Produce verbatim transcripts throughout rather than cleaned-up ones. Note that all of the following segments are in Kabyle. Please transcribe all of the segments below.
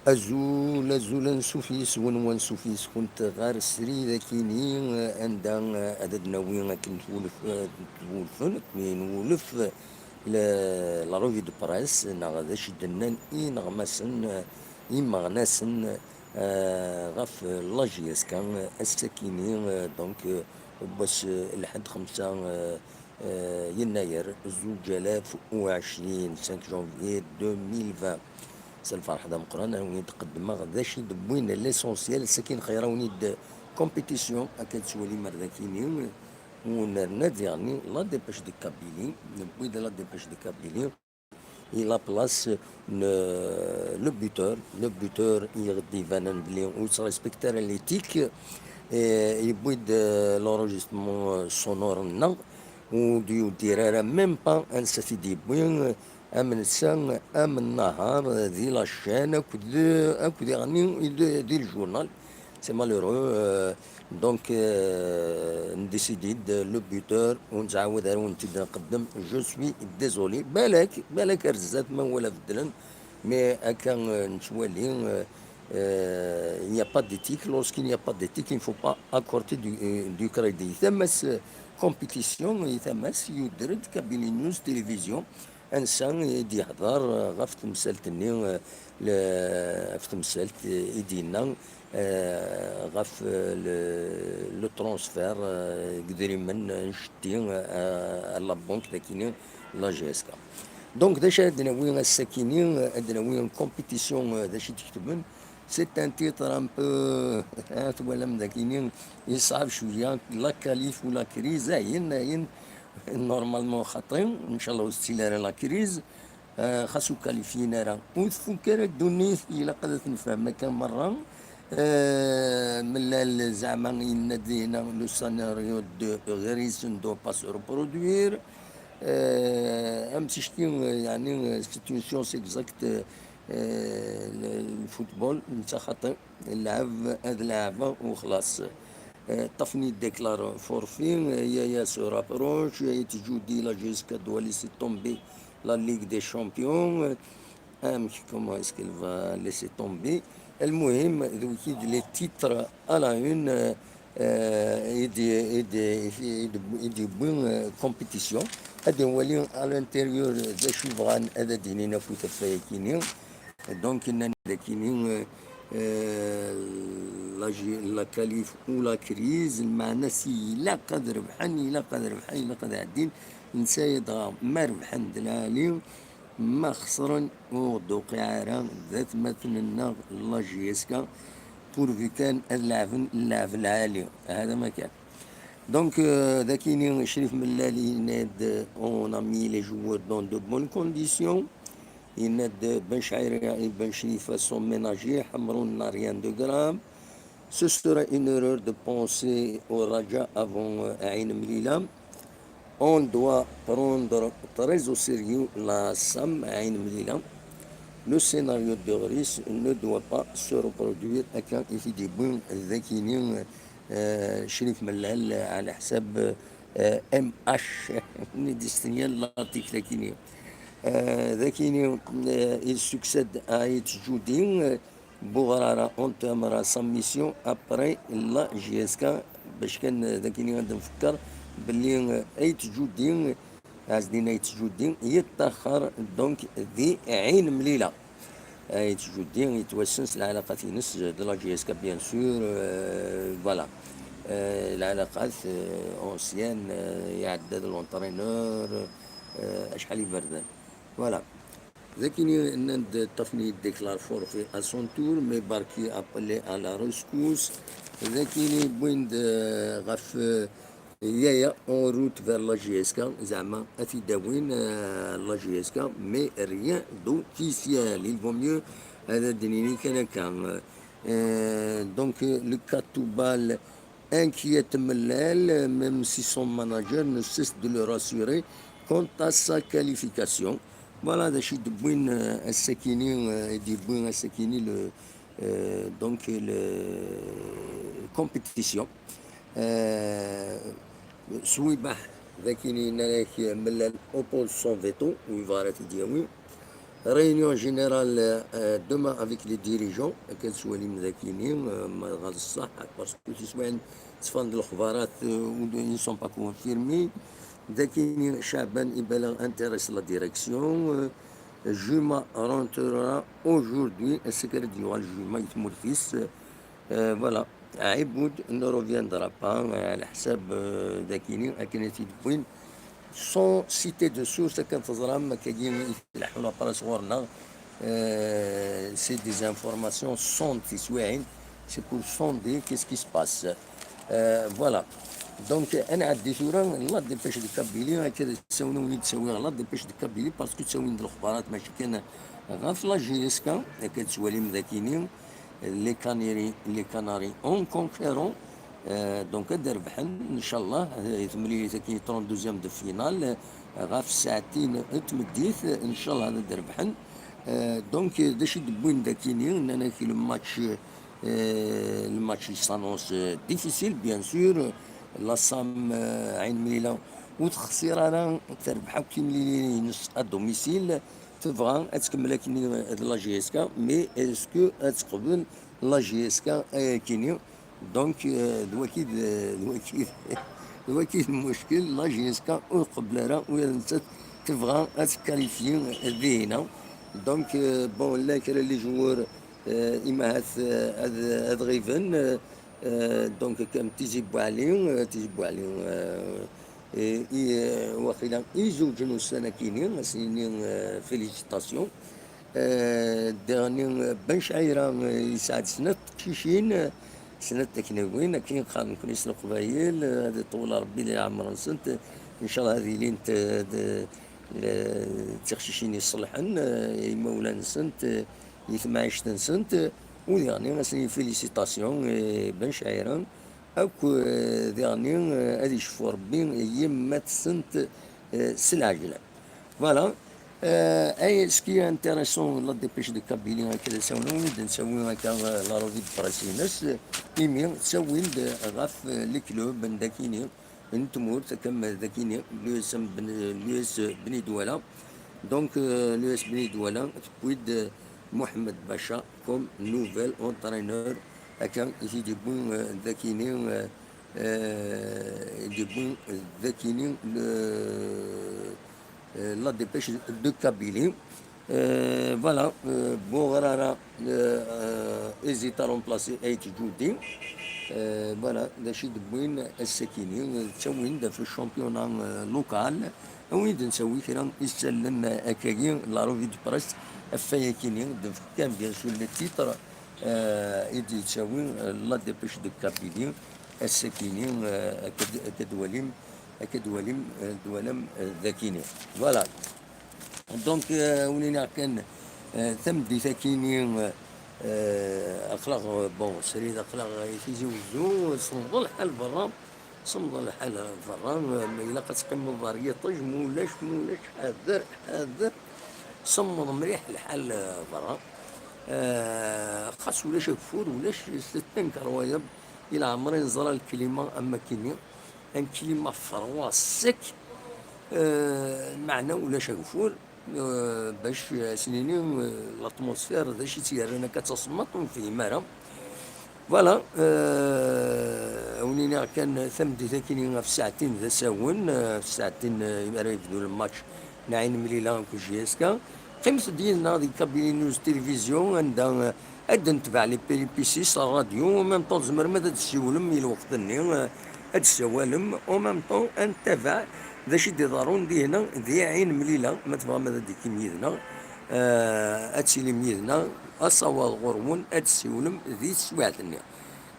Azul, azul, ansuf yes-wen, wansuf yes-kunt ɣer srid akini, anda ad d-nawi akken twulf-, twulfen, akken nwulef le-, la revue de presse, neɣ d acu i d-nnan ineɣmasen, imeɣnasen, eh, ɣef la J S K, ass-akini, eh, donc, eh, wass, eh, lḥedd xemsa, eh, eh, yennayer zuǧ alaf u ɛecrin, cinq janvier deux mille vingt. S lferḥ d ameqqran, ad wen-d-qeddmeɣ d acu i d-wwin l'essentiel, sakin xir ad wen-id compétition, akka d-tettwalim ar dakini, u nerna diɣen la dépêche de Kabylie, newwi-d la dépêche de Kabylie, i la place n le buteur, le buteur i ɣ-d-ibanen belli ur yettrespekti ara l'éthique, eh, yewwi-d, eh, l'enregistrement sonore-nneɣ, ur d-yudir ara même pas ansa t-id-yewwi, am netta, am nnahar, di la chaîne akked, akked iɣenni di, di le journal. C'est malheureux, euh, donc, euh, ndécidi-d le buteur, ur nettɛawad ara ur tent-id-nqeddem, je suis désolé. Balak, balak ar zdat ma wala beddlen, mais akka, euh, nettwali, euh, euh, il n'y a pas d'éthique. Lorsqu'il n'y a pas d'éthique, il ne faut pas accorder du, euh, du crédit. Tama-s, euh, compétition, tama-s, yuder-d Kabylie News Télévision, ansa i d-yehder, euh, ɣef temsalt-nni, euh, le-, ɣef temsalt, euh, i d-yenna, euh, ɣef, euh, le, le transfert, euh, n yedrimen, euh, n jeddi, euh, à la banque dakini, la J S K. Donc, d acu ara d-nawi ass-akini, euh, ad d-nawi une compétition, euh, d acu i d-ketben, c'est un titre un peu, euh, twalam dakini, yeṣɛeb cwiya, la qualif ou la crise, ayen, ayen, normalement xaṭi, ncallah ur tettili ara la crise, euh, xas ur qualifiyin ara, ur tfukk ara ddunit, ilaq ad t-nefhem akka merra. Euh, Mellal zeɛma yenna-d dinna, le scénario de Gris ne doit pas se reproduire. Euh, am ticki, euh, yeɛni, euh, c'est une science exacte, euh, le, le football, netta xaṭi, lɛeb, ad lɛebeɣ u xlaṣ. Euh, Tafni déclare forfait, euh, Yaya se rapproche, Ait Djoudi, la J S K doit laisser tomber la Ligue des Champions. Euh, amek, comment est-ce qu'elle va laisser tomber? Lmuhim, d wiki d les titres à la une, euh, euh, i d-, i d-, i d-, i d-yewwi, euh, compétition. Ad nwali à l'intérieur, euh, d acu bɣan ad d-inin akk tafayakini. Donc, nnan-d akini, euh, euh, la, la qualif ou la crise, lmeɛna-s ilaq ad rebḥen, ilaq ad rebḥen, ilaq ad ɛeddin. Netta dɣa ma rebḥen d lɛali, ma xesren ur d-uqiɛ ara d atmaten-nneɣ la J S K, pourvu kan ad leɛben llɛeb lɛali. Hada ma kan. Donc, euh, dakini Crif Mellal yenna-d, on a mis les joueurs dans de bonnes conditions. Yenna-d Ben Chaïria et Ben Chrifa sont ménagés, Hamroun n'a rien de grave. Ce serait une erreur de penser au Raja avant, euh, Ain Mlila. On doit prendre très au sérieux la SAM Ain Mlila. Le scénario de Gris ne doit pas se reproduire. Akka i t-id-yewwi dakini, euh, Crif Mellal, ɛla ḥsab, euh, M H, i d-istenyan l'article akini. Euh, dakini, euh, il succède à Ait Djoudi, euh, Bougrara entamera sa mission après la J S K, bac kan, euh, dakini ad nfekker belli, euh, Ait Djoudi, Ɛezdin Ait Djoudi, yettaxer donc di Ain Mlila. Ait Djoudi yettwassen s lɛalaqat-ines d la J S K, bien sûr, euh, voilà. Euh, lɛalaqat, euh, anciennes, euh, iɛedda d l'entraîneur, euh, acḥal iberdan. Voilà. Dakini nnan-d Tafni déclare forfait à son tour, mais Barki appelé à la rescousse. Dakini wwin-d, euh, ɣef, euh, Yaya en route vers la J S K, zeɛma ad t-id-awin, euh, la J S K, mais rien d'officiel. Il vaut mieux ad d-nini kan akka. Euh, donc, euh, le Katoubal inquiète Mellal, même si son manager ne cesse de le rassurer quant à sa qualification. Voilà, d acu i d-wwin, euh, ass-akini, euh, i d-yewwi ass-akini le, euh, donc, le compétition. Euh, Swibaḥ, d akken yenna-ak Mellal oppose son veto, ur yebɣi ara ad t-id-yawi. Réunion générale, euh, demain avec les dirigeants, akka tettwalim dakini, euh, ma ɣer ṣṣeḥ, parce que tiswiɛin ttfan-d lexbarat, euh, ils ne sont pas confirmés. Dakini, Chaban Ibala intéresse la direction. Euh, Juma rentrera aujourd'hui, ass-a kan ad d-yuɣal Juma i tmurt-is. Euh, voilà. Aïboud ne reviendra pas, euh, على حساب, euh, dakini, akken i t-id-wwin. Sans citer de source, akken teẓram, akkagi i tleḥḥu la presse ɣur-neɣ. Euh, c'est des informations, sond tiswiɛin, c'est pour sonder qu'est-ce qui se passe. Euh, voilà. Donc, ad nɛeddi tura la dépêche de Kabylie, akka d ssawnen win i d-ttawiɣ la dépêche de Kabylie, parce que ttawin-d lexbarat mačči kan ɣef la J S K, akka tettwalim dakini, les Canaries, les Canaries en conquérant, euh, donc ad d-rebḥen, ncallah, euh, i temlilit-agi trente-deuxième de finale, euh, ɣef ssaɛtin n tmeddit, ncallah ad d-rebḥen. Euh, donc, d acu i d-wwin dakini, nnan-ak le match, euh, le match il s'annonce, euh, difficile, bien sûr. La Sam, euh, Ɛin Mlila ur texsir ara, terbeḥ akk timlilin-ines à domicile. Tebɣa ad tkemmel akken d la J S K, mais est-ce que ad teqbel la J S K ayakini? Donc, euh, d waki d, d waki d, d waki d lmuckel, la J S K ur tqebbel ara, ula d nettat tebɣa ad tkalifyi dihina. Donc, euh, bon, llan kra n les joueurs, euh, imahat, euh, ad, ad ɣiben, euh, euh, donc, comme Tizi Bouali, euh, Tizi Bouali, euh, et, et, euh, waqila, i zewǧen ussan-akini, as-nini, euh, félicitations. Euh, daɣen, euh, Ben Chaïra, euh, yesɛa-d snat teqcicin, euh, snat taknawin, akken qqaren nekni s Leqbayel, euh, ad iṭewwel Rebbi di leɛmer-nsent, ncallah ad ilint, euh, d, euh, d tiqcicin iṣelḥen, euh, i yimawlan-nsent, euh, i temɛict-nsent, euh, u diɣen, as-nini félicitations, euh, Ben Chaïra, akk, euh, diɣen, euh, ad icfu Rebbi yemma-tsent, euh, s lɛejlan. Voilà. Euh, et ce qui est intéressant, la dépêche de Kabylie, akka d asawen, win i d-nettawi akka, euh, la revue de presse-ines, euh, imi ttawin-d ɣef, euh, les clubs n dakini, n tmurt, akka dakini, l'U S M Ben-, l'U S Bni Douala. Donc, euh, l'U S Bni Douala, tewwi-d, euh, Mohamed Bacha comme nouvel entraîneur. Akka i t-id-yewwi, euh, dakini, euh, euh, i t-id-yewwi dakini le, euh, la dépêche de Kabylie. Euh, voilà, euh, Bougrara, euh, euh, hésite à remplacer Aït Djoudi. Euh, voilà, d acu i d-wwin ass-akini, euh, ttawin-d ɣef le championnat, euh, local. Awi-d nettawi kra isallen akkagi, la revue de presse, ɣef wayakini, d kan, bien sûr, le titre, euh, i d-yettawi, euh, la dépêche de Kabylie, ass-akini, euh, akka d-, akka d-walim, akka d-walim, euh, d-walam, euh, dakini. Voilà. Donc, euh, win iniɣ kan, euh, tameddit-akini, euh, euh, aql-aɣ, euh, bon, srid aql-aɣ i Tizi Wezzu, semmeḍ lḥal berra, semmeḍ lḥal berra, euh, ma ilaq ad teqqimeḍ ɣer yiṭij, mulac, mulac, ḥader, ḥader, semmeḍ mliḥ lḥal, euh, berra. Euh, xas ulac ageffur, ulac, c'est incroyable, i leɛmer i neẓra lklima am akini. Un climat froid, sec, euh, meɛna ulac ageffur, euh, bac, euh, as-nini, euh, l'atmosphère, d acu i tt-yerran akka d tasemmaḍt, ur nefhim ara. Voilà, euh, a wen-iniɣ kan tameddit-akini ɣef ssaɛtin d asawen, euh, ɣef ssaɛtin, euh, ara yebdu le match n Ɛin Mlila akked J S K. Qqimet-d yid-neɣ di Kabylie News Télévision, anda, euh, ad d-netbeɛ les péripéties s rradyu, en même temps tzemrem ad d-tessiwlem i lweqt-nni, euh, ad d-tessawalem, en même temps ad nettabaɛ d acu i d-iḍerrun dihna di Ɛin Mlila, ma tebɣam ad d-tikim yid-neɣ, euh, ad tilim yid-neɣ, asawaḍ ɣur-wen, ad d-tessiwlem di teswiɛt-nni.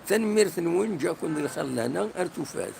Tanemmirt-nwen, ǧǧiɣ-ken di lxir d lehna, ar tufat.